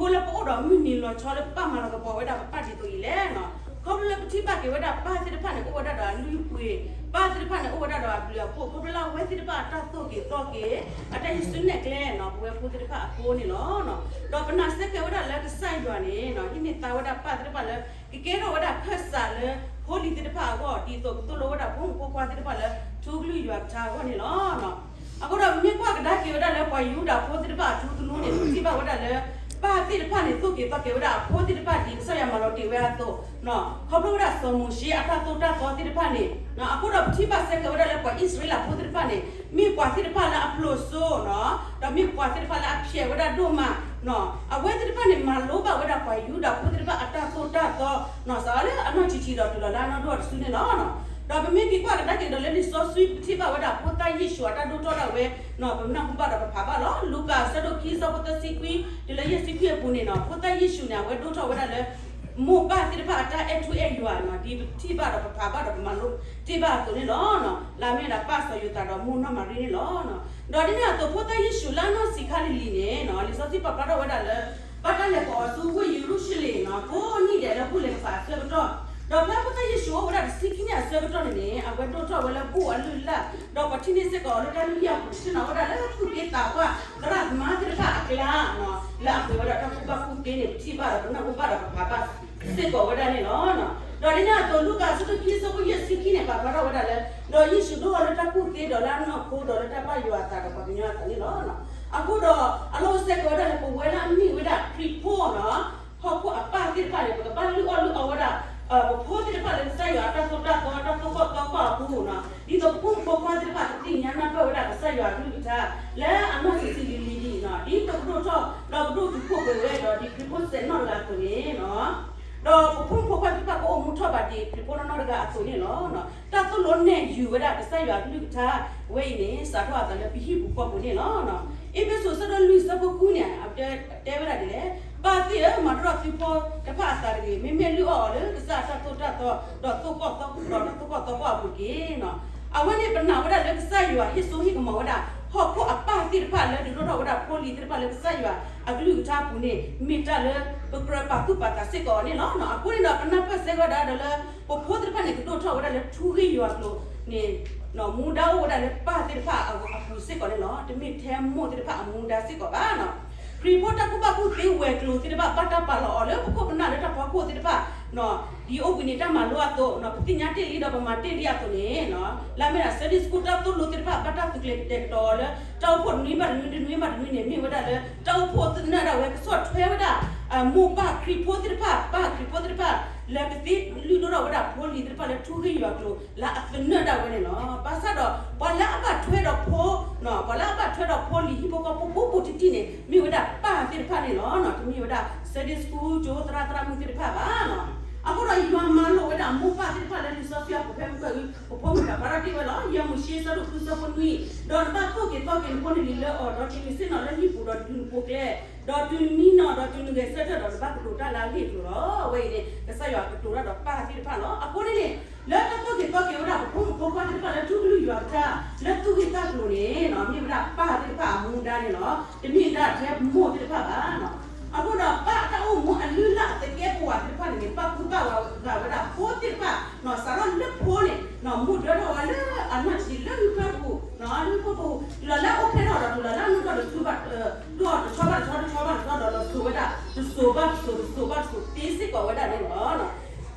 အဃိလၢပအိၣ်ဒီးမုၢ်နံၤလီၤဆီလၢပပာ်မၤလီၤကပီၤဝဲဒၣ်ပပၢ်ဒ်သိးအံၤလဲၣ်န့ၣ်. ခီဖျိလၢပထံၣ်ဘၣ်က့ၤဝဲဒၣ်ပၢ်သ့ၣ်တဖၣ်န့ၣ် အိၣ်ဝဲဒၣ်ဒီးအလုၢ်အပှ့ၤ, ပၢ်သ့ၣ်တဖၣ်န့ၣ် အိၣ်ဝဲဒၣ်ဒီးအဘျုးအဖှိၣ်, ခီဖျိလၢအဝဲသ့ၣ်တဖၣ်အတၢ်သိၣ်က့ၤသီက့ၤ, အတၢ်ဟံးစုနဲၣ်ကျဲန့ၣ် ပဝဲဖိသ့ၣ်တဖၣ်အဃိန့ၣ်လီၤ. ဒီးပနာ်ဆၢက့ၤဝဲဒၣ်လၢကစၢ်ယွၤန့ၣ် ဟံးန့ၢ်သါဝဲဒၣ်ပၢ်သ့ၣ်တဖၣ်လၢ ကကဲထီၣ်ဝဲဒၣ်ခၢၣ်စးလၢဖိလံၤသ့ၣ်တဖၣ်အဂီၢ် ဒ်သိးကသိၣ်လိဝဲဒၣ်ဖိမုၣ်ဖိခွါသ့ၣ်တဖၣ်လၢ ထူကလုၢ်ယွၤကထါအဂီၢ်န့ၣ်လီၤ. အဃိဒီးပမ့ၢ်ကွၢ်ကဒါက့ၤဝဲဒၣ်လၢပှၤယူဒၤဖိသ့ၣ်တဖၣ်အထူသနူန့ၣ် ပထံၣ်ဘၣ်ဝဲဒၣ်လၢ ပၢ်သ့ၣ်တဖၣ်န့ၣ် သိၣ်က့ၤသီက့ၤဝဲဒၣ်အဖိသ့ၣ်တဖၣ်ဒ်ကစၢ်ယွၤမၤလီၤတ့ၢ်ဝဲအသိး, ခီဖျိဝဲဒၣ်စီၤမိၤၡ့အတၢ်သိၣ်တၢ်သီသ့ၣ်တဖၣ်န့ၣ်, အဃိဒီးပထံၣ်ဘၣ်ဆၢက့ၤဝဲဒၣ်လၢပှၤအံၣ်စရ့လးဖိသ့ၣ်တဖၣ်န့ၣ် မ့ၢ်ပှၤသ့ၣ်တဖၣ်လၢအဖျိးစိ, ဒီးမ့ၢ်ပှၤသ့ၣ်တဖၣ်လၢအဖျဲးဝဲဒၣ်ဒိၣ်မး, အဝဲသ့ၣ်တဖၣ်န့ၣ် မၤလိဘၣ်ဝဲဒၣ်ပှၤယူဒၤဖိသ့ၣ်တဖၣ်အတၢ်သိၣ်တၢ်သီ, စးလၢအနီၢ်ဆံးဆံးဒီးတုၤလီၤလၢအနီၢ်ဒိၣ်တစုန့ၣ်လီၤ. ဒီးပမ့ၢ်က့ၤကွၢ်ကဒါက့ၤဒီးလၢလံာ်စီဆှံ ပထံၣ်ဘၣ်ဝဲဒၣ်ဖိသၣ်ယ့ၣ်ၡူးအတၢ်ဒိၣ်ထီၣ်ဒၣ်ဝဲ, ပနၢ်ဟူဘၣ်ဒီးပဖးဘၣ်လီၤ. လူၤကၣ်အဆၢဒိၣ်ခံ အဆၢဖိသၢဆံခွံ တုၤလၢယဲၢ်ဆံခွံအပူၤန့ၣ် ဖိသၣ်ယ့ၣ်ၡူးန့ၣ် အဝဲဒိၣ်ထီၣ်ဝဲဒၣ်လၢ မိၢ်ပၢ်သ့ၣ်တဖၣ်အတၢ်အဲၣ်ထူအဲၣ်ယွၤန့ၣ် ဒ်ပထံၣ်ဘၣ်ဒီးပဖးဘၣ်ဒီးပမၤလိတ့ၢ်ဘၣ်အသိးန့ၣ်လီၤ. လၢအမ့ၢ်ဝဲဒၣ်ပၢ်စီၤယိၤသးဒီးမိၢ်နီၢ်မၤရံန့ၣ်လီၤ. ဒီးဒ်န့ၣ်အသိးဖိသၣ်ယ့ၣ်ၡူးလၢအနီၢ်ဆံးခါလံၤလံၤန့ၣ် လံာ်စီဆှံပာ်ဖျါထီၣ်ဝဲဒၣ်လၢ ဘၣ်တၢ်လဲၤပိာ်အီၤဆူဝ့ၢ်ယရူၤၡလ့ၣ်န့ၣ် ကိးနံၣ်ဒဲးလၢဘူၣ်လဲၤကပၤအဆၢကတီၢ်, ဒီးဖဲဖိသၣ်ယ့ၣ်ၡူးအိၣ်ဝဲဒၣ်တဆံခံနံၣ်အဆၢကတီၢ်န့ၣ်န့ၣ် အဝဲဒိၣ်ထီၣ်ဝဲလၢဘူၣ်အလုၢ်အလၢ်, ဒီးပှၤထံၣ်န့ၢ်စ့ၢ်ကီးအီၤလၢတၢ်လုၢ်ဟံၣ်အပူၤ ဆ့ၣ်နီၤဝဲဒၣ်လၢသူၣ်က့သးပှၢ်သရၣ်သမါသ့ၣ်တဖၣ်အကျါ လၢအပှ့ၤဝဲဒၣ်တၢ်ကူၣ်ဘၣ်ကူၣ်သ့န့ၣ် ပထံၣ်ဘၣ်ဒီးပနၢ်ဟူဘၣ်ဒီးပဖးဘၣ်စ့ၢ်ကီးဝဲဒၣ်န့ၣ်လီၤ. ဒီးဒ်န့ၣ်အသိး လူၤကၣ်အဆၢဒိၣ်ခံ အဆၢဖိယဲၢ်ဆံခံန့ၣ် ပာ်ဖျါထီၣ်ဝဲဒၣ်လၢ ဒီးယ့ၣ်ၡူးဒိၣ်ထီၣ်လၢတၢ်ကူၣ်သ့ဒီးလၢအနီၢ်ခိဒီးလၢတၢ်ဘၣ်ယွၤအသးဒီးပှၤကညီအသးန့ၣ်လီၤ. အဃိဒီး အလီၢ်အိၣ်စ့ၢ်ကီးဝဲဒၣ်လၢပဝဲလၢအမ့ၢ်ဝဲဒၣ်ခရံာ်ဖိန့ၣ် ဟီၣ်ခိၣ်အပၢ်သ့ၣ်တဖၣ်န့ၣ် ပကဘၣ်လုၢ်အီၣ်လုၢ်အီဝဲဒၣ် ပဖိသ့ၣ်တဖၣ်လၢကစၢ်ယွၤအတၢ်သိၣ်တၢ်သီ တၢ်သိၣ်ကီၢ်သီကီၢ်အပူၤန့ၣ် ဒ်သိးပဖိမုၣ်ဖိခွါသ့ၣ်တဖၣ်ကသ့ၣ်ညါနၢ်ပၢၢ်ဝဲဒၣ်ကစၢ်ယွၤအကလုၢ်ကထါ လၢအနီၢ်ဆံးဆံးလံၤလံၤဒ်န့ၣ် ဒ်ပကဒိၣ်ထီၣ်ဒီးကဒိၣ်တုာ်ခိၣ်ပှဲၤဝဲဒီးဒ်ခရံာ်ဖိစဲးနီၣ်တဂၤအသိးန့ၣ် ဒီးပဖိမုၣ်ဖိခွါသ့ၣ်တဖၣ်ကအိၣ်မူထီၣ်ဘးဒ်ခရံာ်ဖိနီၢ်နီၢ်တဂၤအသိးန့ၣ်လီၤ. တၢ်သိၣ်လိနဲၣ်ယုာ်ဝဲဒၣ်ကစၢ်ယွၤအကလုၢ်ကထါဝဲအံၤန့ၣ် စးထီၣ်အသးလၢပဟံၣ်ပူၤဃီပူၤန့ၣ်လီၤ. အ့းဖ့းစူး အဆၢဒိၣ်လွံၢ် အဆၢဖိဃုန့ၣ် တဲဝဲဒၣ်ဒ်လဲၣ်, ပၢ်သ့ၣ်ဧၢ, မၤတရီၣ်သုဖိတဖၣ်အသးတဂ့ၤ, မ့မ့ၢ်လုၢ်အီၣ်အီၤလၢကစၢ်အတၢ်သိၣ်တၢ်သီ ဒီးသိၣ်ကီၢ်သီ ဒီးတၢ်သိၣ်ကီၢ်သီကီၢ်အပူၤတက့ၢ်. အဝဲန့ၣ်ပနာ်ဝဲဒၣ်လၢကစၢ်ယွၤဟ့ၣ်စိဟ့ၣ်ကမီၤဝဲဒၣ် ဟီၣ်ခိၣ်အပၢ်သ့ၣ်တဖၣ်လၢဒုးဒိၣ်ထီၣ်ဝဲဒၣ်ဖိလံၤသ့ၣ်တဖၣ်လၢကစၢ်ယွၤအကလုၢ်ကထါအပူၤန့ၣ် မ့ၢ်တၢ်လၢပကြၢးပာ်သူၣ်ပာ်သးစ့ၢ်ကီးန့ၣ်လီၤ. အဃိန့ၣ်ဒီးပနၢ်ပၢၢ်ဆၢက့ၤဝဲဒၣ်ဒီးလၢ ပဖိသ့ၣ်တဖၣ်န့ၣ် ကဒိၣ်ထီၣ်ဝဲဒၣ်လၢထူဂ့ၢ်ယွၤအကျိၤန့ၣ် မူဒါအိၣ်ဝဲဒၣ်လၢပၢ်သ့ၣ်တဖၣ်အပူၤစ့ၢ်ကီးန့ၣ်လီၤ. တမ့ၢ်ထဲမိၢ်သ့ၣ်တဖၣ်အမူဒါစ့ၢ်ကီးဘၣ်. ခရံာ်ဖိတၢ်ကူၣ်ဘၣ်ကူၣ်သ့ဝဲၤကျိၤသ့ၣ်တဖၣ် ဘၣ်တၢ်ပာ်လီၤအီၤလၢပခိၣ်ပနၢ်လၢတၢ်ဖီခိၣ်သ့ၣ်တဖၣ် ဒ်အိၣ်ဘှံးနံၤတၢ်မၤလိအသိး ပသ့ၣ်ညါတ့ၢ်လံဒီးပမၤတ့ၢ်လံအသိးန့ၣ် လၢအမ့ၢ်ဒၣ် Sunday School တၢ်သိၣ်လိသ့ၣ်တဖၣ် ဘၣ်တၢ်သုးကျဲၤကတဲာ်ကတီၤအီၤလၢ တၢ်အိၣ်ဖှိၣ်တနွံဘၣ်တနွံ တနွံဘၣ်တနွံန့ၣ် မ့ၢ်ဝဲဒၣ်လၢ တၢ်အိၣ်ဖှိၣ်သနၢၣ်ဒၣ်ဝဲ ကဆီၣ်ထွဲဝဲဒၣ် မိၢ်ပၢ်ခရံာ်ဖိသ့ၣ်တဖၣ် ပၢ်ခရံာ်ဖိသ့ၣ်တဖၣ် လၢကသ့လုၢ်ဒိၣ်ထီၣ်ဝဲဒၣ်ဖိလံၤသ့ၣ်တဖၣ်လၢထူဂ့ၢ်ယွၤကျိၤ လၢအသနၢၣ်ဒၣ်ဝဲန့ၣ်လီၤ. ဘၣ်ဆၣ်ဒီး ပှၤလၢအဘၣ်ထွဲဒီးဖိ ပှၤလၢအဘၣ်ထွဲဒီးဖိလံၤဟံၣ်ဖိဃီဖိဘူးဘူးတံၢ်တံၢ်န့ၣ် မ့ၢ်ဝဲဒၣ်ပၢ်သ့ၣ်တဖၣ်န့ၣ်လီၤ. တမ့ၢ်ဝဲဒၣ် Sunday School ကၠိသရၣ်သရၣ်မုၣ်သ့ၣ်တဖၣ်ဘၣ်. အဃိဒီးယွၤမၤလိာ်ဝဲဒၣ်မိၢ်ပၢ်သ့ၣ်တဖၣ်လၢလံာ်စီဆှံအပူၤဖဲမုၢ်ကၢၢ်အံၤ ပဖိမုၣ်တၢ်ပာ်ထီၣ်တ့ၢ်ဝဲလီၤ. ယဲၢ်မိၤၡ့ အဆၢဒိၣ်ဃု အဆၢဖိနွံ, ဒီးနဘၣ်သိၣ်က့ၤသီက့ၤနဖိနလံၤလၢအီၤ ဒီးတုၤနဆ့ၣ်နီၤလၢဟံၣ်ပူၤ ဒီးတုၤနပိာ်ကျဲ ဒီးတုၤနမံနီၤ ဒီးတုၤနဂဲၤဆၢထၢၣ်ဒီး နဘၣ်ကတိၤတၢ်လၢအဂ့ၢ်အကျိၤလီၤ. အဝဲအံၤန့ၣ် ကစၢ်ယွၤကတိၤတၢ်ဒီးပၢ်သ့ၣ်တဖၣ်လီၤ. အဃိန့ၣ်န့ၣ် လၢတၢ်သိၣ်က့ၤသီက့ၤဝဲဒၣ်ပဖိမုၣ်ဖိခွါသ့ၣ်တဖၣ်လၢထူကလုၢ်ယွၤကထါ လၢသူၣ်ဂ့ၢ်သးကျိၤန့ၣ် မ့ၢ်ဝဲဒၣ်ပၢ်သ့ၣ်တဖၣ်အမူဒါန့ၣ်လီၤ. တမ့ၢ်ဒၣ်ထဲမိၢ်သ့ၣ်တဖၣ်ဘၣ်. အဃိဒီးပၢ်အတၢ်အိၣ်မူအလုၢ်အလၢ်အသကဲးပဝးသ့ၣ်တဖၣ်န့ၣ်န့ၣ် ပၢ်ကူပၢ်ဝးဂၤဝဲဒၣ်ဖိသ့ၣ်တဖၣ် စးထီၣ်လၢဖိန့ၣ် မိၢ်ဒၢထီၣ်ဝဲလၢအနီၢ်ဆံးလၢဟံၣ်ဖၢပူၤ လၢဟံၣ်ဖၢပူၤ တုၤလီၤလၢအအိၣ်ဖျဲၣ်ထီၣ်ဒီးတုၤလီၤလၢအနုာ်ထီၣ်တဆူဘၣ် တဆီဘၣ်တဆီ တဆီဘၣ်တဆီဒီး လီၤစိၤဝဲဒၣ် တစိၤဘၣ်တစိၤ တစိၤဘၣ်တစိၤသ့စ့ၢ်ကီးဝဲဒၣ်န့ၣ်လီၤ.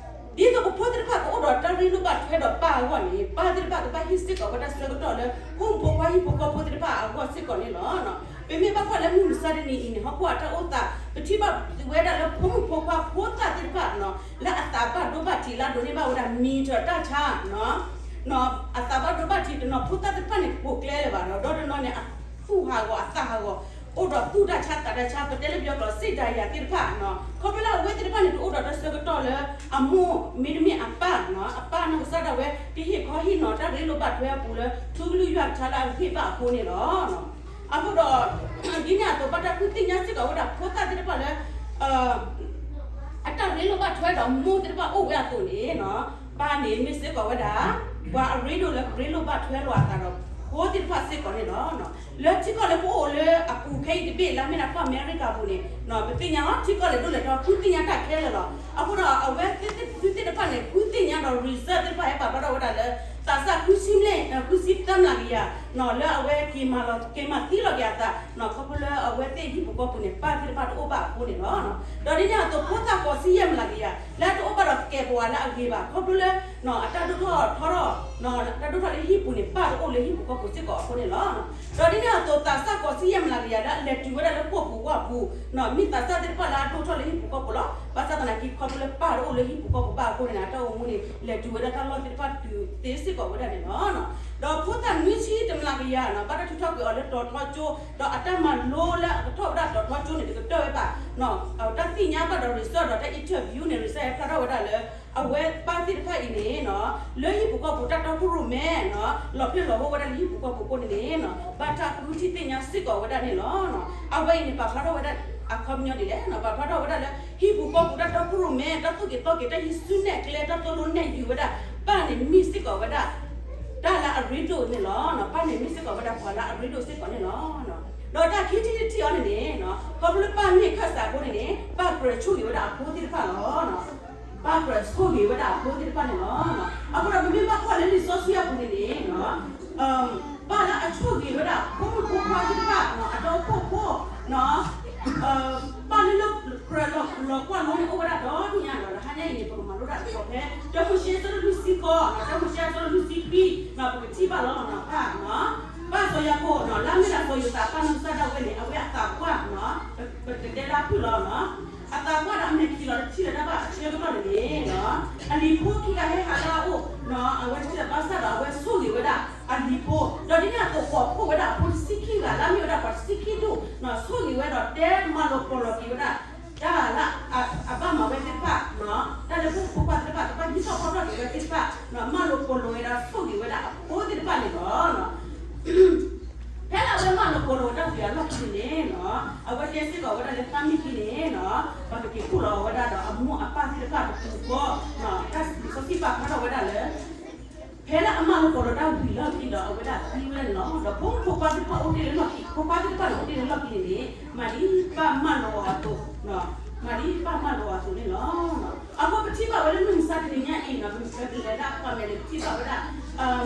ဒ်သိးပဖိသ့ၣ်တဖၣ်ကအိၣ်ဒီးတၢ်ရ့လိာ်ဘၣ်ထွဲဒီးပၢ်အဂီၢ်န့ၣ် ပၢ်သ့ၣ်တဖၣ်ကဘၣ်ဟ့ၣ်စ့ၢ်ကီးဝဲဒၣ်ဆၢကတီၢ်လၢ ဖိမုၣ်ဖိခွါဟံၣ်ဖိဃီဖိသ့ၣ်တဖၣ်အဂီၢ်စ့ၢ်ကီးန့ၣ်လီၤ. ပမ့ၢ်ဘၣ်ကွၢ်လၢမုၢ်မဆါတနံၤအံၤန့ၣ် ဟီၣ်ခိၣ်အတၢ်အိၣ်သး ပထံၣ်ဘၣ်ဝဲဒၣ်လၢဖိမုၣ်ဖိခွါဖိသၣ်သ့ၣ်တဖၣ် လၢအသးဘၣ်ဒိဘၣ်ထံးလၢအဒိးန့ၢ်ဘၣ်ဝဲဒၣ် မံၤတၢ်တၢ်ဆါ အသးဘၣ်ဒိဘၣ်ထံးတနီၤ ဖိသၣ်သ့ၣ်တဖၣ်န့ၣ် တပိာ်ကျဲလၢၤဘၣ်ဒီး ဒီတနီၤန့ၣ် အသူၣ်ဟးဂီၤအသးဟးဂီၤ အိၣ်ဒီးသူၣ်တၢ်ဆါသးတၢ်ဆါ ပတဲလၢပယီၤကျိာ် စိတ်ဓာတ်သ့ၣ်တဖၣ် ခီဖျိလၢအဝဲသ့ၣ်တဖၣ်န့ၣ် တအိၣ်ဒီးတၢ်ဆၢကတီၢ်လၢ အမိၢ်မ့တမ့ၢ်အပၢ် အပၢ်နီၢ်ကစၢ်ဒၣ်ဝဲ တဟ့ၣ်ခီဟ့ၣ်နီၤတၢ်ရ့လိာ်ဘၣ်ထွဲအပူၤလၢ ထူကလုၢ်ယွၤကထါလၢအဂ့ၢ်ဘၣ်အဃိန့ၣ်လီၤ. အဃိဒီး ဒ်န့ၣ်အသိး ဘၣ်တၢ်ကူၣ်သ့ၣ်ညါစ့ၢ်ကီးဝဲဒၣ်ဖိသၣ်သ့ၣ်တဖၣ်လၢ အတၢ်ရ့လိာ်ဘၣ်ထွဲဒီးမိၢ်သ့ၣ်တဖၣ်အိၣ်ဝဲအသိးန့ၣ် ပၢ်န့ၣ်မ့ၢ်စ့ၢ်ကီးဝဲဒၣ် ပှၤအရ့ဒိၣ်လၢကရ့လိာ်ဘၣ်ထွဲလိာ်အသးဒီး ဖိသ့ၣ်တဖၣ်စ့ၢ်ကီးန့ၣ်လီၤ. လၢထံကီၢ်လၢပအိၣ်လၢအပူၤခဲအံၤတဘ့ၣ်လၢအမ့ၢ်ဒၣ်ကီၢ်အမဲရကၤပူၤန့ၣ် ပသ့ၣ်ညါလီၤ ထံကီၢ်လဲၤဒိၣ်လဲၤထီ ဃုသ့ၣ်ညါတၢ်ခဲလၢာ်လီၤ. အဃိဒီး အဝဲသ့ၣ်သုသ့ၣ်တဖၣ်န့ၣ် ဃုသ့ၣ်ညါဒီး research သ့ၣ်တဖၣ်ဟဲပာ်ဖျါထီၣ်ဝဲဒၣ်လၢ သးစၢ်ဃုဆံမျး ဃုဆံသၢမျးကယၤ လၢအဝဲက့ၤမၤလီၤ က့ၤမၤသံလီၤက့ၤအသး ခီဖျိလၢအဝဲသ့ၣ်ဟံၣ်ပူၤဃီပူၤန့ၣ် ပၢ်သ့ၣ်တဖၣ်တအိၣ်ဘၣ်အဃိန့ၣ်လီၤ. ဒီးဒ်န့ၣ်အသိး ဖိသၣ်ဃိးဆံယဲၢ်မျးကယၤ လၢတအိၣ်ဘၣ်ဒီးသကဲးပဝးလၢအဂ့ၤဘၣ် ခီဖျိလၢ အတၢ်ဒိၣ်ထီၣ်ထီထီၣ် တၢ်ဒိၣ်ထီၣ်လၢဟံၣ်ပူၤန့ၣ် ပၢ်တအိၣ်လၢဟံၣ်ပူၤဃီပူၤစ့ၢ်ကီးအဃိန့ၣ်လီၤ. ဒီးဒ်န့ၣ်အသိး သးစၢ်ဃိးဆံယဲၢ်မျးကယၤလၢအလဲၤတုၤဝဲဒၣ်လၢဃိာ်ပူၤဝၣ်ပူၤ မ့ၢ်သးစၢ်သ့ၣ်တဖၣ်လၢအဒိၣ်ထီၣ်လၢဟံၣ်ပူၤဃီပူၤလီၤ. ဘၣ်ဆၣ်သနာ်က့ ခီဖျိလၢပၢ်တအိၣ်လၢဟံၣ်ပူၤဃီပူၤဘၣ်အဃိန့ၣ် အတၢ်အိၣ်မူန့ၣ် လဲၤတုၤဝဲဒၣ်တၢ်လီၢ်သ့ၣ်တဖၣ်တုၤသ့စ့ၢ်ကီးဝဲဒၣ်န့ၣ်လီၤ. ဒီးဖိသၣ်နွံဆံတမျးကယၤ ဘၣ်တၢ်ထုးထီၣ်ကွံာ်အီၤလၢတီၤထီကၠိ ဒီးအတၢ်မၤလိလၢအကထီၣ်ဝဲဒၣ်တီၤထီကၠိန့ၣ် တကတၢၢ်ဝဲဘၣ် တၢ်သ့ၣ်ညါဘၣ်ဒီး research ဒီးတၢ် interview န့ၣ် research ဟဲဖျါထီၣ်ဝဲဒၣ်လၢ အဝဲပၢ်သ့ၣ်တဖၣ်အံၤန့ၣ် လၢဟံၣ်ပူၤဃီပူၤတၢ်တီခိၣ်ရိၣ်မဲ လီၤဖျဲၣ်လီၤဟိဝဲဒၣ်လၢဟံၣ်ပူၤဃီပူၤအဃိန့ၣ်န့ၣ် ဘၣ်တၢ်ဃုထံၣ်သ့ၣ်ညါစ့ၢ်ကီးဝဲဒၣ်န့ၣ်လီၤ. အဝဲအံၤန့ၣ် ပာ်ဖျါထီၣ်ဝဲဒၣ်အခီပညီဒ်လဲၣ် ပာ်ဖျါထီၣ်ဝဲဒၣ်လၢ ဟံၣ်ပူၤဃီပူၤတၢ်တီခိၣ်ရိၣ်မဲ တၢ်သိၣ်က့ၤသီက့ၤ တၢ်ဟံးစုနဲၣ်ကျဲ တၢ်သိၣ်လိနဲၣ်ယုာ်ဝဲဒၣ် ပၢ်န့ၣ်မ့ၢ်စ့ၢ်ကီးဝဲဒၣ် တၢ်လၢအရ့ဒိၣ်န့ၣ်လီၤ. ပၢ်န့ၣ်မ့ၢ်စ့ၢ်ကီးဝဲဒၣ်ပှၤလၢအရ့ဒိၣ်စ့ၢ်ကီးန့ၣ်လီၤ. ဒီးတၢ်ခံထံၣ်တထံၣ်အံၤန့ၣ်န့ၣ် ခီဖျိလၢပၢ်မ့ၢ်ခၢၣ်စးအဃိန့ၣ်န့ၣ် ပၢ်ကြၢးဆိၣ်ဂ့ၤဝဲဒၣ်အဖိသ့ၣ်တဖၣ်လီၤ. ပၢ်ကြၢးဆိၣ်ဂ့ၤဝဲဒၣ်အဖိသ့ၣ်တဖၣ်န့ၣ်လီၤ. အဃိဒီးပမ့ၢ်ဘၣ်ကွၢ်လၢလံာ်စီဆှံအပူၤန့ၣ်န့ၣ် ပၢ်လၢအဆိၣ်ဂ့ၤဝဲဒၣ် ဖိမုၣ်ဖိခွါသ့ၣ်တဖၣ် အဒီဖိဖိ ပၢ်လၢလၢကြၢးလီၤကွၢ်လီၤန့ၣ် အိၣ်ဝဲဒၣ်ဒီဒူၣ်ညါဒီး တဟါညါအံၤန့ၣ် ပကမၤလိတၢ်တခီဖဲ တၢမိၤၡ့အဆၢဒိၣ်လွံၢ်ဆံဃိး တၢမိၤၡ့အဆၢဒိၣ်လွံၢ်ဆံခွံ ပကထံၣ်ဘၣ်လီၤ ပၢ် ပၢ်စီၤယၤကိာ် လၢအမ့ၢ်ဒၣ်စီၤယိၤသးအပၢ်နီၢ်ကစၢ်ဒၣ်ဝဲန့ၣ် အဝဲအသးပှၢ် ပကတဲလၢအဖုၣ်လီၤ အသးပှၢ်ဒီးအမဲာ်ခံးလီၤတထံၣ်လၢၤတၢ်ဘၣ်အဆၢကတီၢ်န့ၣ်န့ၣ် အလံၤဖိခံဂၤဟဲဟးလၢအအိၣ် အဝဲတထံၣ်လၢၤဘၣ်ဆၣ်ဒီး အဝဲဆိၣ်ဂ့ၤဝဲဒၣ်အလံၤဖိ ဒီးဒ်န့ၣ်အသိး ပိာ်ဖှိၣ်ဝဲဒၣ်အဖိတဆံခံဂၤ လၢအမ့ၢ်ဝဲဒၣ်ပှၤတဆံခံဒူၣ် ဆိၣ်ဂ့ၤဝဲဒီးတဲမၤလိာ်ပီၢ်လီၤက့ၤဝဲဒၣ် တၢ်လၢအဘၣ်မၤဝဲသ့ၣ်တဖၣ် တၢ်လၢဖိမုၣ်ဖိခွါသ့ၣ်တဖၣ် ကဘၣ်ဟံးထီၣ်ဖီၣ်ထီၣ်က့ၤဝဲသ့ၣ်တဖၣ် မၤလိာ်ပီၢ်လီၤဝဲဒီးဆိၣ်ဂ့ၤဝဲဒၣ်အဖိသ့ၣ်တဖၣ်န့ၣ်လီၤ. ဖဲလၢအဝဲမၤလိာ်ပီၢ်လီၤဝဲတၢ်ဝံၤအလီၢ်ခံန့ၣ်န့ၣ် အဝဲတဲစ့ၢ်ကီးဝဲဒၣ်လၢ family န့ၣ် ပှၤကက့ၤဖှိၣ်လီၤဝဲဒၣ်ဒီးအမိၢ်အပၢ်သ့ၣ်တဖၣ်တပူၤဃီ တၢ်လံာ်စီဆှံပာ်ဖျါထီၣ်ဝဲဒၣ်လၢ ဖဲလၢအမၤလိာ်ပီၢ်လီၤတၢ်ဝံၤအလီၢ်ခံဒီး အဝဲဒၣ်သံဝဲဒၣ်န့ၣ်လီၤ. ဒီးဖိမုၣ်ဖိခွါသ့ၣ်တဖၣ်အိၣ်တ့ၢ်လၢလီၢ်ခံ ဖိခွါသ့ၣ်တဖၣ်န့ၣ်အိၣ်တ့ၢ်လၢလီၢ်ခံန့ၣ်န့ၣ် မၤဒ်ပၢ်မၢလီၤအီၤအသိး မၤဒ်ပၢ်မၢလီၤအီၤအသိးန့ၣ်လီၤ. အဃိပထံၣ်ဘၣ်ဝဲလၢမုၢ်မဆါတနံၤညါအံၤန့ၣ် ပလဲၤဒၣ်ပှၤမဲာ်န့ၣ် ပထံၣ်ဘၣ်ဝဲဒၣ်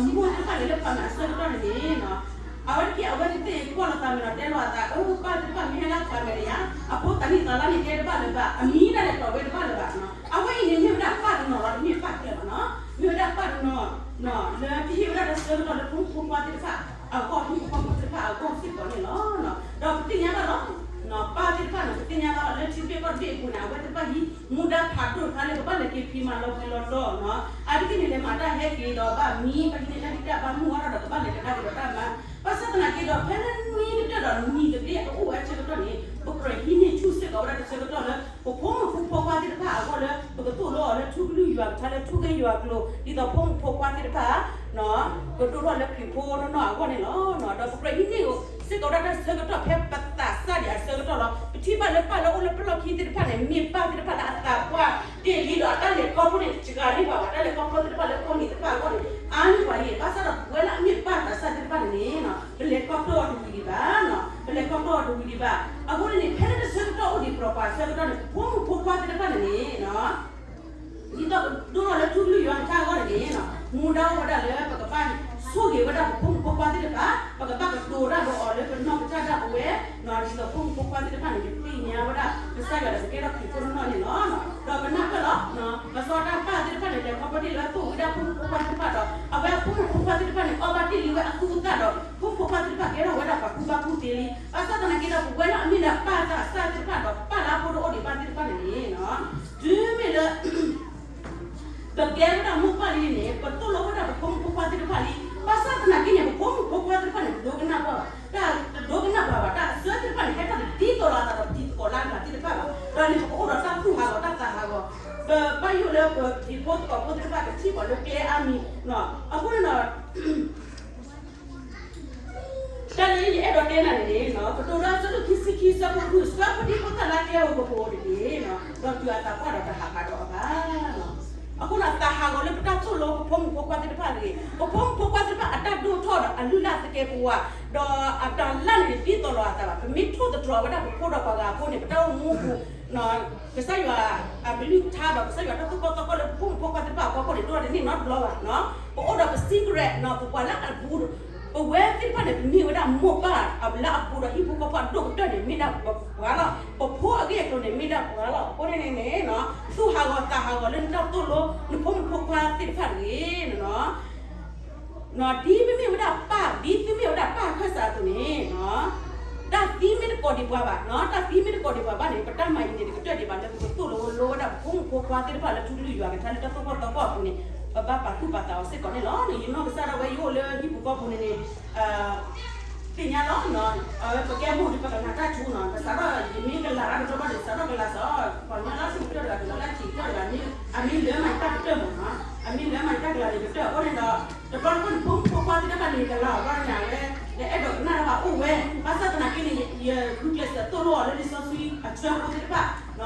မိၢ်သ့ၣ်တဖၣ်န့ၣ်လၢပှၤမဲာ်အဆၢကတီၢ်န့ၣ်န့ၣ် အဝဲတက့ၢ် အဝဲသ့ၣ်ကွၢ်လီၤသးမဲာ်ဒီးတဲလီၤအသး အၢ ပၢ်သ့ၣ်တဖၣ်မ့ၢ်ဟဲလၢပှၤမဲာ်န့ၣ် ယၤ အဖိသၣ်နံၣ်သးလါန့ၣ်တဲတဘၣ်လၢၤဘၣ် အမံၤဒၣ်လဲာ်တီၢ်ဝဲတဘၣ်လၢၤဘၣ်. အဝဲအံၤန့ၣ်မ့ၢ်ဝဲဒၣ်ပၢ်တနီၤလီၤ တမ့ၢ်ပၢ်ခဲလၢာ်ဘၣ်နီၤ မ့ၢ်ဝဲဒၣ်ပၢ်တနီၤ လၢကဟ့ၣ်ဝဲဒၣ်တၢ်ဆၢကတီၢ်လၢဖိမုၣ်ဖိခွါသ့ၣ်တဖၣ် အဂီၢ် ဟံၣ်ဖိဃီဖိသ့ၣ်တဖၣ်အဂီၢ်စ့ၢ်ကီးန့ၣ်လီၤ. ဒီးပသ့ၣ်ညါဘၣ်လီၤ ပၢ်သ့ၣ်တဖၣ်န့ၣ် ပသ့ၣ်ညါဘၣ်လီၤ လၢထံတဘ့ၣ်ကီၢ်တဘ့ၣ်အပူၤန့ၣ် အဝဲသ့ၣ်တဖၣ်ဟံးမူဒါဖးဒိၣ်တခါလၢ ကဘၣ်လဲၤက့ၤဖံးမၤလီၤဖံးလီၤတီၤနီၤ အါတက့ၢ်န့ၣ် လဲၤမၤတၢ်ဟဲက့ၤဒီးဘၣ်မံ ဘၣ်ဟံးန့ၢ်တၢ်ဂံၢ်တၢ်ဘါမုၢ်အါထီၣ်ဒီး ကဘၣ်လဲၤကဒါက့ၤဒီးတၢ်မၤ ဘၣ်ဆၣ်သနာ်က့ဒီး ဖဲလၢနွံကတၢၢ်ဒီးနံၤကဘျ့အအိၣ်ဝဲအဆၢကတီၢ်န့ၣ် ပကြၢးဟံးန့ၢ်ဆူၣ်စ့ၢ်ကီးဝဲဒၣ်တၢ်ဆၢကတီၢ်လၢ ပဖိမုၣ်ဖိခွါသ့ၣ်တဖၣ်အဂီၢ်လၢ ပကသိၣ်လိအီၤလၢထူကလုၢ်ယွၤကထါလၢထူကဲယွၤအကျိၤ ဒ်သိးဖိမုၣ်ဖိခွါသ့ၣ်တဖၣ် ကဒိၣ်ထီၣ်လၢခရံာ်ဖိနီၢ်နီၢ်အဂီၢ်န့ၣ်လီၤ. ဒီးပကြၢးဟံးန့ၢ်စ့ၢ်ကီးဝဲဒၣ်တၢ်ဆၢကတီၢ်ဖဲပသးစၢ်ဒံးအဆၢကတီၢ်လီၤ. ပထံၣ်ဘၣ်လၢပၢ်လၢအိၣ်လၢပလီၢ်ခံသ့ၣ်တဖၣ်န့ၣ် မ့ၢ်ပၢ်သ့ၣ်တဖၣ်လၢအသးပှၢ်တ့ၢ်လံဒီးအတၢ်လဲၤခီဖျိန့ၣ် တဂၤန့ၣ်ဘၣ်ဘၣ် တၢ်လဲၤခီဖျိသ့ၣ်တဖၣ်လၢကီၢ်နံၤသ့ၣ်တဖၣ်အဂီၢ်န့ၣ် အါန့ၢ်ပှၤယံၤ ဘၣ်ဆၣ်ဒီးပဝဲလၢအမ့ၢ်ပၢ်သးစၢ်သ့ၣ်တဖၣ်န့ၣ်န့ၣ် ပလဲၤခီဖျိအီၤတဝံၤဒံးဘၣ် ပလဲၤခီဖျိအီၤတဝံၤဒံးဘၣ်. အဃိန့ၣ်န့ၣ် ဖဲလၢတၢ်ဆၢကတီၢ်အိၣ်ဒံးပြၢၤပှၤဆၢကတီၢ်န့ၣ် ပဖိမုၣ်ဖိခွါသ့ၣ်တဖၣ်န့ၣ်န့ၣ် ဒ်သိးဒိၣ်ထီၣ်လၢထူကလုၢ်ယွၤကထါအဂီၢ်န့ၣ်န့ၣ် မူဒါအိၣ်ဝဲဒၣ်လၢပကဘၣ်ဆိၣ်ဂ့ၤဝဲဒၣ်ပဖိမုၣ်ဖိခွါသ့ၣ်တဖၣ် ပကဘၣ်ကတိၤတၢ်ဒီးအီၤလၢပနီၢ်ကစၢ်ဒၣ်ပဝဲ ဒ်သိးဖိမုၣ်ဖိခွါသ့ၣ်တဖၣ်န့ၣ် ကသ့ၣ်ညါဝဲဒၣ်ကစၢ်ယွၤဒီးကကဲထီၣ်ခရံာ်ဖိနီၢ်နီၢ်န့ၣ်လီၤ. ဒီးပနၢ်ပၢၢ်လီၤ လီၤဆီဒၣ်ပၢ်သ့ၣ်တဖၣ်န့ၣ် လဲၤခီဖျိတ့ၢ်လၢသိၣ်ဝံၤဒၣ်ဖိမုၣ်ဖိခွါသ့ၣ်တဖၣ်ဒီး အဝဲအဖိမုၣ်ဖိခွါသ့ၣ်တဖၣ်န့ၣ် အီၣ်ဘၣ်တ့ၢ်လံဝဲအသူအသၣ်ဒီး ဖိမုၣ်ဖိခွါသ့ၣ်တဖၣ်ကဲထီၣ်ဝဲဒၣ်ပှၤကူဘၣ်ကူသ့လံ. ဘၣ်ဆၣ်သနာ်က့ဒီး ပဝဲလၢအမ့ၢ်ဒၣ်ပၢ်သးစၢ်သ့ၣ်တဖၣ်ဒီး ပၢ်လၢအဖိတအိၣ်ဒံးဘၣ်သ့ၣ်တဖၣ်န့ၣ်န့ၣ် တုၤမ့ၢ်လၢ ပကဲဝဲဒၣ်မိၢ်ပၢ်လံန့ၣ် ပသိၣ်လိဝဲဒၣ်ပဖိမုၣ်ဖိခွါသ့ၣ်တဖၣ်လံ. ဘၣ်ဆၣ်သနာ်က့န့ၣ် ပဖိမုၣ်ဖိခွါသ့ၣ်တဖၣ်န့ၣ် တဒိကနၣ်ပှၤဘၣ်, တၢ်တဒိကနၣ်ပှၤဘၣ်, တၢ်အစၢသ့ၣ်တဖၣ်န့ၣ် ဟဲထီၣ်တဒ်သိးလိာ်အသးဒီးပတံၤသကိးလၢအဂၤသ့ၣ်တဖၣ်ဘၣ်. ဒီးန့ၣ် ပကအိၣ်ဒီးတၢ်သူၣ်ဟးဂီၤတၢ်သးဟးဂီၤ, ပဘၣ်ယိၣ်လၢပဟံၣ်ဖိသကိးဖိသ့ၣ်တဖၣ်ကထံၣ်ပှၤလၢကျဲအါမံၤ, အဃိန့ၣ်ဒီး တၢ်လၢယအဲၣ်ဒိးတဲနၤန့ၣ်န့ၣ် ကတိၤဒိ အဆၢဒိၣ်ခံဆံခံ အဆၢဖိဃု, ဆှၢဖိဒံဖိသၣ်လၢကျဲဧိၤကပူၤတက့ၢ်, ဒီးတုၤအသးပှၢ်ဒီးတဟးဂီၤဒီးအီၤဘၣ်. အဃိဒီးသးဟးဂီၤလၢပတၢ်သိၣ်လိပဖိမုၣ်ဖိခွါသ့ၣ်တဖၣ်တဂ့ၤ, ပဖိမုၣ်ဖိခွါသ့ၣ်တဖၣ်အတၢ်ဒိၣ်ထီၣ်ဒီးအလုၢ်လၢ်သကဲာ်ပဝး, ဒီးအတၢ်လၢ်န့ၣ်တဒ်သိးလိာ်အသးဘၣ်. ပမ့ၢ်ထိၣ်သတြီၤဝဲဒၣ်ပဖိဒီးပှၤဂၤအဃိန့ၣ် ပတၢ်အိၣ်မူအပူၤ ကစၢ်ယွၤအကလုၢ်ကထါဒီးကစၢ်ယွၤတၢ်သိၣ်ကီၢ်သီကီၢ်လၢပဖိမုၣ်ဖိခွါသ့ၣ်တဖၣ်အဖီခိၣ်န့ၣ် ဒိၣ်ထီၣ်တန့ၢ်နီတဘျီဘၣ်. ပအိၣ်ဒီးပ secret နီၤ ပပှၤလၢအဘူး ပဝဲသ့ၣ်တဖၣ်န့ၣ် ပမ့ၢ်ဝဲဒၣ်မိၢ်ပၢ်လၢအဘူးဒီးဟံၣ်ဖိဃီဖိအဒိၣ်ကတၢၢ်န့ၣ် မ့ၢ်ဒၣ်ပှၤလီၤ. ပဖိအဂ့ၢ်အကျိၤန့ၣ် မ့ၢ်ဒၣ်ပှၤလီၤ. အဃိန့ၣ်န့ၣ် သူၣ်ဟးဂီၤသးဟးဂီၤလၢနတၢ်သိၣ်လိ နဖိမုၣ်ဖိခွါသ့ၣ်တဖၣ်တဂ့ၤ. ဒ်မ့မ့ၢ်ဝဲဒၣ်ပၢ် ဒ်သုမ့ၢ်ဝဲဒၣ်ပၢ်ခၢၣ်စးအသိးန့ၣ် တၢ်သံမ့ၢ်တကိးဒံးပှၤဘၣ်, တၢ်သံမ့ၢ်တကိးဒံးပှၤဘၣ်န့ၣ် ပတၢ်မၤအံၤန့ၣ် တကတၢၢ်ဒံးဘၣ်လၢပကသိၣ်လိလိဝဲဒၣ်ပဖိမုၣ်ဖိခွါသ့ၣ်တဖၣ်လၢထူကလုၢ်ယွၤကထါလၢတၢ်သိၣ်ကီၢ်သီကီၢ်အပူၤန့ၣ် ပဘၣ်ပာ်သူၣ်ပာ်သးအီၤစ့ၢ်ကီးန့ၣ်လီၤ. ယနီၢ်ကစၢ်ဒၣ်ဝဲယအိၣ်လၢဟံၣ်ပူၤဃီပူၤန့ၣ်န့ၣ် သ့ၣ်ညါလီၤ. အဝဲပကဲမိၢ်ဒီးပကနၣ်တၢ်ထူနီၤ ပစးထီၣ်ယမ့ၢ်ကလၤတၢ်တဘျီဘၣ်န့ၣ် စးထီၣ်ကလၤစ့ၢ် ပှၤကညီလၢဆူၣ်ကတၢၢ်တဂၤ ကလၤလၢထံးကတၢၢ်တဂၤ အမ့ၢ်လၢမၤတၢ်ကတၢၢ်မးနီၤ အမ့ၢ်လၢမၤတၢ်ကလၤန့ၣ်ကတၢၢ်အဃိန့ၣ်ဒီး တဘျီတခီၣ်န့ၣ် ဖိမုၣ်ဖိခွါသ့ၣ်တဖၣ်န့ၣ် ကလၤအီၤဘျီန့ၣ် အဝဲ လၢအဲၣ်ဒိးကနၣ်တၢ်ဘၣ်အိၣ်ဝဲ ဘၣ်ဆၣ်သနာ်က့န့ၣ် ယဂုာ်ကျဲးစၢးသိၣ်လိအီၤလၢလံာ်စီဆှံအဆၢဖိသ့ၣ်တဖၣ်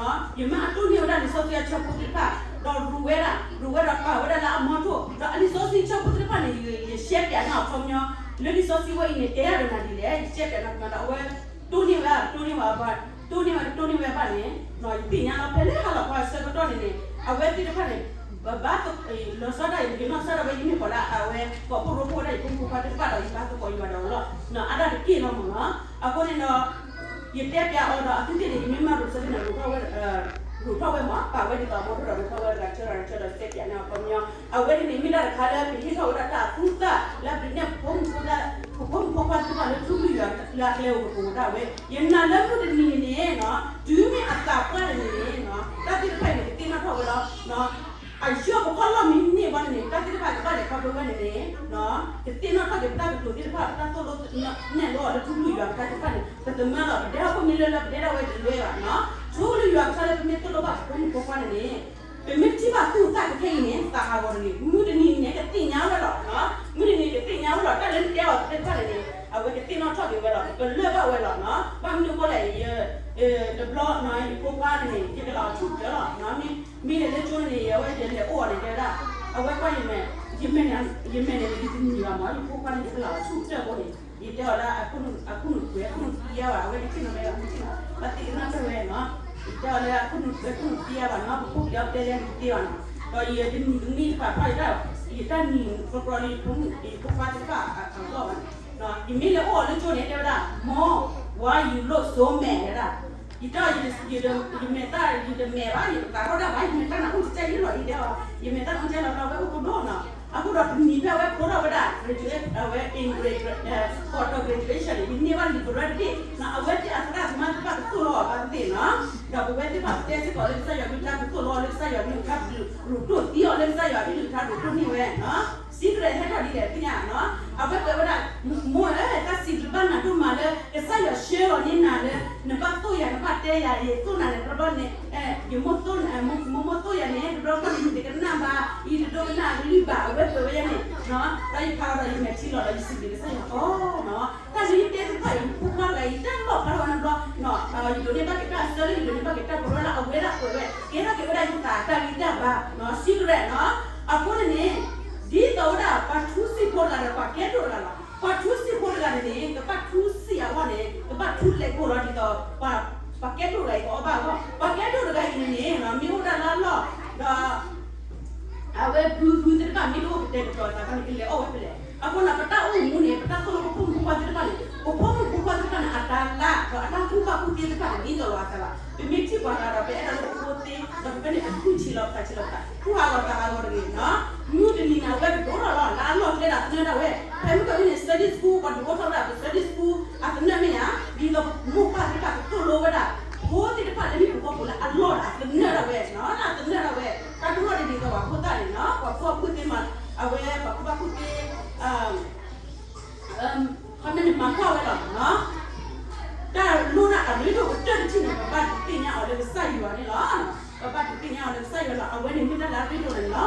ယမ့ၢ်အတိၢ်န့ၢ်ဝဲဒၣ်လံာ်စီဆှံအဆၢဖိသ့ၣ်တဖၣ် ဒီးရူးဝဲဒၣ် ရူးဝဲဒီးပာ်ဝဲဒၣ်လၢအမီထိၣ် ဒီးအလံာ်စီဆှံအဆၢဖိသ့ၣ်တဖၣ်န့ၣ် ယ ယရှဲပၠးန့ၢ်အီၤခီပညီ လၢလံာ်စီဆှံဝဲအံၤန့ၣ် တဲယၤဒီးနၤဒ်လဲၣ် ယရှဲပၠးန့ၢ်အီၤ ဒီးအဝဲ တိၢ်န့ၢ်ဝဲ တိၢ်န့ၢ်ဝဲ တိၢ်န့ၢ်ဝဲ တိၢ်န့ၢ်ဝဲဘၣ်န့ၣ် ယသ့ၣ်ညါလီၤ ဖဲလၢဟါလီၤခီအဆၢကတီၢ်န့ၣ်န့ၣ် အဝဲသ့ၣ်တဖၣ်န့ၣ် ပဘၣ် လီၤဆီဒၣ်အံၤ ယနီၢ်ကစၢ်ဒၣ်ဝဲ ယမ့ၢ်ပှၤလၢအဝဲ ကိးဖှိၣ်ရိဖှိၣ်ဝဲဒၣ်ယဖိမုၣ်ဖိခွါသ့ၣ်တဖၣ်ဒီး ယဘၣ်သကိးယွၤဒီးအီၤလီၤ အါဒၣ်တက့ၢ်လီၤမးနီၤ အဃိန့ၣ်ဒီး ယတဲပၠးအီၤဒီး အသုသ့ၣ်န့ၣ် ယမ့ၢ်မၤရူးဆၢန့ၣ် ရူးထီၣ်ဝဲ ရူးထီၣ်ဝဲမး ပာ်ဝဲဒ်သိးအမီထိၣ်ဒီး ရူးထီၣ်ဝဲတဂၤတဆၢဒီးတဂၤတဆၢဒီး တဲပၠးန့ၢ်အီၤခီပညီ အဝဲန့ၣ်န့ၣ် မ့ၢ်ဒၣ်တခါလၢပဟ့ၣ်ထီၣ်ဝဲဒၣ်တၢ်သူၣ်သၣ်လၢပဒုးနဲၣ် ပဖိမုၣ်ဖိခွါသ့ၣ်တဖၣ်လၢထူကလုၢ်ယွၤလၢအကျဲအိၣ်ကပိာ်ဝဲဒၣ်ဝဲ ယနာ်လၢမုၢ်တနံၤန့ၣ်န့ၣ် တုၤမ့ၢ်အသးပှၢ်တနံၤန့ၣ် တၢ်သ့ၣ်တဖၣ်အံၤန့ၣ် ကသ့ၣ်နီၣ်ထီၣ်ဝဲလီၤ အယီၢ်ပခီၣ်လီၢ်မ့ၢ်န့ၢ်ဘၣ်န့ၣ်န့ၣ် တၢ်သ့ၣ်တဖၣ်ကဘၣ်လဲၤခီဖျိဝဲန့ၣ်န့ၣ် ကသ့ၣ်နီၣ်ထီၣ်က့ၤပတၢ်ကတိၤသ့ၣ်တဖၣ် ပတၢ်သိၣ်လိနဲၣ်လိအီၤလၢထူကလုၢ်ယွၤပတၢ်သ့ၣ်တဖၣ်န့ၣ် ပသမၢလီၤ ပဒဲဟီၣ်ခိၣ်မ့ၢ်လၢလၢပဒဲဒၣ်ဝဲတလဲဘၣ် ထူကလုၢ်ယွၤပတၢ်လၢပမ့ၢ်သိၣ်လိဘၣ်ပဖိမုၣ်ဖိခွါန့ၣ်န့ၣ် ပမ့ၢ်ထံၣ်ဘၣ်သူၣ်သၣ်ကခဲအံၤန့ၣ် သးဟးဂီၤတဂ့ၤ မုၢ်တနံၤန့ၣ် ကသ့ၣ်ညါဝဲလီၤ မုၢ်တနံၤကသ့ၣ်ညါဝဲလီၤ တၢ်လၢနတဲအီၤသ့ၣ်တဖၣ်န့ၣ်န့ၣ် အဝဲကသ့ၣ်နီၣ်ထီၣ်က့ၤဝဲလီၤ ကလၢာ်ဘၣ်ဝဲလီၤ ဘၣ်မနုၤအဃိလဲၣ် တဘျီန့ၣ် ယဖိခွါန့ၣ်န့ၣ် ယကလီၤဆူၣ်ကတၢၢ်လီၤ မ့ၢ်လၢကၠိန့ၣ်န့ၣ် အဝဲယလဲၤအိၣ်အီၤန့ၣ် တဲဝဲဒၣ် အဝဲကွၢ်ယမဲာ် ယမဲာ်န့ၣ် ယမဲာ်န့ၣ် ယတနံၤဘၣ်မး ယဖိခွါန့ၣ် ယကလီၤဆူၣ်ကတၢၢ်အဃိန့ၣ် ယတဲအီၤလၢ အခိၣ်နူာ်ကွဲ အခိၣ်နူာ်သံယါဘၣ် အဝဲတထံၣ်နီၤ ဘၣ်သ့ၣ်ကနၣ်ပၢၢ်ဝဲနီၤ ယတဲအီၤလၢ အခိၣ်နူာ်ကွဲ အခိၣ်နူာ်သံယါဘၣ်နီၤ ပဖိပလံၤအီၤတဲလၢနကသ့ဘၣ်နီၤ ဒီးယတနံၤတနံၤတဖၣ်ဖးယတၢ် ယတၢ်နံၤ ကီးကီးလၢယဖိမုၣ် ယဖိခွါသ့ၣ်တဖၣ်အဂီၢ်ဘၣ် ယမ့ၢ်လဲၤအိၣ်အီၤလၢကၠိန့ၣ် တဲဝဲဒၣ် Mom, why you look so mad တဲဒၣ် ယတဲအီၤ ယမဲာ်သၣ် ယတမဲာ်ဘၣ် ယတသးထီၣ်တၢ်ဘၣ် ယမဲာ်သၣ်နၢ်ဟူတကဲယ့ၢ်လီၤ ယတဲအီၤ ယမဲာ်သၣ်နၢ်ဟူတကဲလီၤ လီၤဝဲအိၣ်ကဒိၣ်နီၤ အဃိဒီးတနံၤဖဲအဝဲဖိထီၣ်ဝဲဒၣ် graduate အဝဲ in grade ကိးတီၤ graduation န့ၣ် ယန့ၢ်ဘၣ်လံာ်ပရၢတဘ့ၣ် အဝဲသ့ၣ်အသရၣ်သမါသ့ၣ်တဖၣ်ကသိၣ်လိအီၤဘၣ်သ့ၣ်နီၤ ဒီးပဝဲသ့ၣ်တဖၣ်ပတဲစ့ၢ်ကီးလၢကစၢ်ယွၤကလုၢ်ကထါ ပသိၣ်လိအီၤလၢကစၢ်ယွၤကလုၢ်ကထါ ပဒုးရူးတိၢ်သံအီၤလၢကစၢ်ယွၤကလုၢ်ကထါ ရူးတိၢ်န့ၢ်ဝဲ secret ဟဲထီၣ်ဒ်လဲၣ်သ့ၣ်ညါနီၤ အဝဲကွဲးဝဲဒၣ် မိၢ်ဧၢ တၢ်စံးဘျုးဘၣ်နၤဒိၣ်မးလၢ ကစၢ်ယွၤဆှၢလီၤန့ၢ်နၤလၢ နဘၣ်သိၣ်ယၤ နဘၣ်တဲယၤ ယသိၣ်နၤန့ၣ် တဘျီဘျီန့ၣ် ယမိၢ်သိၣ် မိၢ်မိၢ်သိၣ်ယၤန့ၣ် တဘျီဘျီန့ၣ် ယတကနၣ်ဘၣ် ယတဒိကနၣ်အကလုၢ်ဘၣ် အဝဲကွဲးဝဲယၤန့ၣ် ဒီးယဖးလီၤဒီးယမဲာ်ထံလီၤဒီးယစံးဘျုးကစၢ်ယွၤအီၤနီၤ တၢ်လၢယတဲသ့ၣ်တဖၣ်အံၤ ယဖိခွါတဂၤအံၤ တၢ်လီၣ်ဖျါထီၣ်ဝဲနီတဘျီ ယဒိးန့ၢ်ဘၣ်က့ၤတၢ်ဆၢလၢယဒိးန့ၢ်ဘၣ်က့ၤတၢ်ပရၢလၢအဝဲဒၣ်ကွဲးဝဲ ကဲထီၣ်က့ၤဝဲဒၣ်ယသးတၢ်ဂံၢ်တၢ်ဘါ secret နီၤ အဃိန့ၣ်န့ၣ် ဒ်သိးဝဲဒၣ် ပှၤထူစံာ်ဖိတဂၤဒီး ပှၤကဲဒိၣ်တဂၤလီၤ. ပှၤထူစံာ်ဖိတဂၤန့ၣ်န့ၣ် ကဘၣ်ထူစံာ်အဂီၢ်န့ၣ် ကဘၣ်ထူလဲၤကိးလီၤဒ်သိး ပှၤကဲဒိၣ်တဂၤအံၤကအီၣ်ဘၣ်အဂီၢ် ပှၤကဲဒိၣ်တဂၤအံၤန့ၣ်န့ၣ် မ့ၢ်အိၣ်ဒၣ်လၢအလီၢ် ဒီး အဝဲဘုဟုသ့ၣ်တဖၣ်မ့ၢ်တအိၣ်ကတဲာ်ကတီၤအသးဘၣ်န့ၣ် ကလဲၤအီၣ်ဝဲဖဲလဲၣ်. အဃိန့ၣ် ပတၢ်အိၣ်မူန့ၣ် ပတၢ်သိၣ်လိပဖိမုၣ်ဖိခွါသ့ၣ်တဖၣ်န့ၣ် ပဖိမုၣ်ဖိခွါသ့ၣ်တဖၣ်န့ၣ် အတၢ်လၢ် ဒီးအတၢ်ကူၣ်ဘၣ်ကူၣ်သ့သ့ၣ်တဖၣ်န့ၣ် ဒ်သိးလိာ်အသးဘၣ်. ပမ့ၢ်ထံၣ်ပှၤဂၤဒီး ပအဲၣ်ဒိးလၢပဖိသ့ ဒီးပဖဲန့ၣ် ပသူၣ်ဆံးလီၤပသးဆံးလီၤပသး သူၣ်ဟးဂီၤသးဟးဂီၤတဂ့ၤနီၤ. မုၢ်တနံၤန့ၣ် အဝဲကဒိၣ်ထီၣ်လီၤ လၢအလီၢ်ကျဲဒီးသနၢၣ်ဒၣ်ဝဲ ဖဲမုၢ်ကီၢ်န့ၣ် Sunday school ပှၤဒုးအိၣ်ထီၣ်ဝဲဒၣ်ပ Sunday school အသနၢၣ်မ့ၢ်ဧါ ဒ်သိးမိၢ်ပၢ်သ့ၣ်တဖၣ်ကသိၣ်လိဝဲဒၣ် ဖိသ့ၣ်တဖၣ်လၢဟံၣ်ပူၤဃီပူၤလၢအလီၢ်ဒီးအသနၢၣ်ဒၣ်ဝဲနီၤ လၢအသနၢၣ်ဒၣ်ဝဲ တၢ်ဒိၣ်ထီၣ်ဒ်ဒ်သိးပှၤဖိသၣ်န့ၣ်နီၤ ပှၤဖိအဖုၣ်သ့ၣ်မး အဝဲပှၤဖိဘၣ်ဖုၣ်သ့ ခီမ့ၢ်န့ၣ်မၤကွၢ်ဝဲလီၤနီၤ တၢ်လိၣ်ဒၣ်အရ့ဒိၣ်ကတၢၢ်တထံၣ်န့ၣ် ပဘၣ်ဒုးသ့ၣ်ညါအီၤလၢကစၢ်ယွၤန့ၣ်လီၤ. ပဘၣ်ဒုးသ့ၣ်ညါအီၤလၢကစၢ်ယွၤလီၤ အဝဲန့ၣ်မ့ၢ်တၢ်လၢအရ့ဒိၣ်န့ၣ်လီၤ.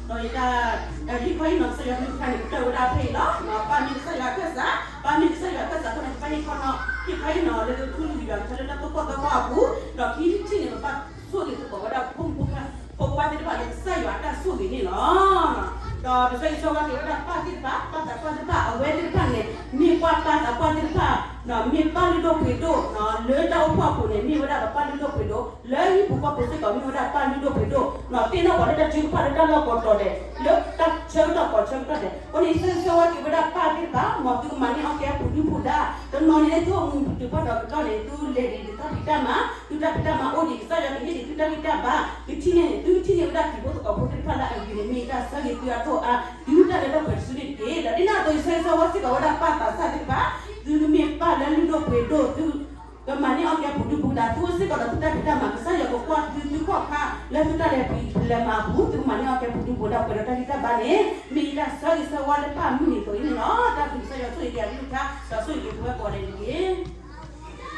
ဒီးယတၢ် ဟံၣ်ခီဟံၣ်နီၤ ကစၢ်ယွၤကလုၢ်ကထါန့ၣ် ကတၢၢ်ဝဲဒၣ်ဖဲအံၤလီၤ. ပၢ်မ့ၢ်ကစၢ်ယွၤအခၢၣ်စး ပၢ်မ့ၢ်ကစၢ်ယွၤအခၢၣ်စးအဃိန့ၣ် ပဘၣ်ဟံၣ်ခီနီၤ ဟံၣ်ခီဟံၣ်နီၤလၢကထူလံၤယွၤကထါလၢတၢ်သိၣ်ကီၢ်သီကီၢ်အပူၤ ဒီးခံထံၣ်န့ၣ် ပဘၣ်ဆိၣ်ဂ့ၤသကိးဝဲဒၣ်ဖိမုၣ်ဖိခွါ ဖိခွါသ့ၣ်တဖၣ်လၢကစၢ်ယွၤအတၢ်ဆိၣ်ဂ့ၤ ဒီးပဆၢဂ့ၤဆၢဝါက့ၤဝဲဒၣ်ပၢ်သ့ၣ်တဖၣ်, ပၢ်သးပှၢ်သ့ၣ်တဖၣ်, အဝဲသ့ၣ်တဖၣ်န့ၣ် မ့ၢ်ပှၤပၢ်သးပှၢ်သ့ၣ်တဖၣ်, မ့ၢ်ပၢ်လုၢ်ဒိၣ်ပှ့ၤဒိၣ်, လၢတၢ်အိၣ်ဖှိၣ်အပူၤန့ၣ် မ့ၢ်ဝဲဒၣ်ပပၢ်လုၢ်ဒိၣ်ပှ့ၤဒိၣ်, လၢဟံၣ်ပူၤဃီပူၤစ့ၢ်ကီး မ့ၢ်ဝဲဒၣ်ပၢ်လုၢ်ဒိၣ်ပှ့ၤဒိၣ်, သ့ၣ်နီၣ်ပှၤလၢတၢ်ထုကဖၣ်လၢတၢ်လီၢ်ကိးတီၤဒဲး, လၢတၢ်ဆၢကတီၢ်ကိးဆၢကတီၢ်ဒဲး, အဃိန့ၣ် ဆၢဂ့ၤဆၢဝါက့ၤဝဲဒၣ်ပၢ်သ့ၣ်တဖၣ်, မ်သုကမၤန့ၢ်အီၣ်ကဲပူၤဒုၣ်ပူၤဒါ, တနီၤန့ၣ် သုအိၣ်မူတုၤဖးဒီးကတီၢ်န့ၣ် သုလဲၤဒံးသုတၢ်ဖံးတၢ်မၤ, သုတၢ်ဖံးတၢ်မၤအိၣ်ဒံး ကစၢ်ယွၤကဟ့ၣ်ဒံးသုတၢ်ဂံၢ်တၢ်ဘါ, သုထံၣ်န့ၢ်, သုထံၣ်န့ၢ်ဝဲဒၣ်တံၤဖိသကိးဖိသ့ၣ်တဖၣ်လၢအဂ့ၤန့ၣ် မ့ၢ်တၢ်ဆၢဂ့ၤသုအဒိၣ်အါ, ဒုးတၢ်လၢလၢပှဲၤတစုန့ၣ်တက့ၢ်. ဒီးဒ်န့ၣ်အသိး ယဆၢဂ့ၤဆၢဝါစ့ၢ်ကီးဝဲဒၣ်ပၢ်သးစၢ်သ့ၣ်တဖၣ်, သုမ့ၢ်ပၢ်လၢလုၢ်ဒိၣ်ပှ့ၤဒိၣ်, သုကမၤန့ၢ်အီၣ်ကဲပူၤဒုၣ်ပူၤဒါ, သုအိၣ်စ့ၢ်ကီးဒီးသုတၢ်ဖံးတၢ်မၤ, ကစၢ်ယွၤကကွၢ်သုသုခီၣ်ခါ လၢသုတၢ်လဲၤဖံးလဲၤမၤအပူၤ, သုကမၤန့ၢ်အီၣ်ကဲပူၤဒုၣ်ပူၤဒါ ပှဲၤဒီးတၢ်ဂံၢ်တၢ်ဘါန့ၣ် မ့ၢ်ယတၢ်ဆၢဂ့ၤဆၢဝါလၢပၢ်မုၢ်နံၤအသိးအံၤန့ၣ်လီၤ. တၢ်ဘျုးကစၢ်ယွၤဆိၣ်ဂ့ၤက့ၤအကလုၢ်ကထါ, ဒီးဆိၣ်ဂ့ၤက့ၤပဝဲကိးဂၤဒဲးတက့ၢ်.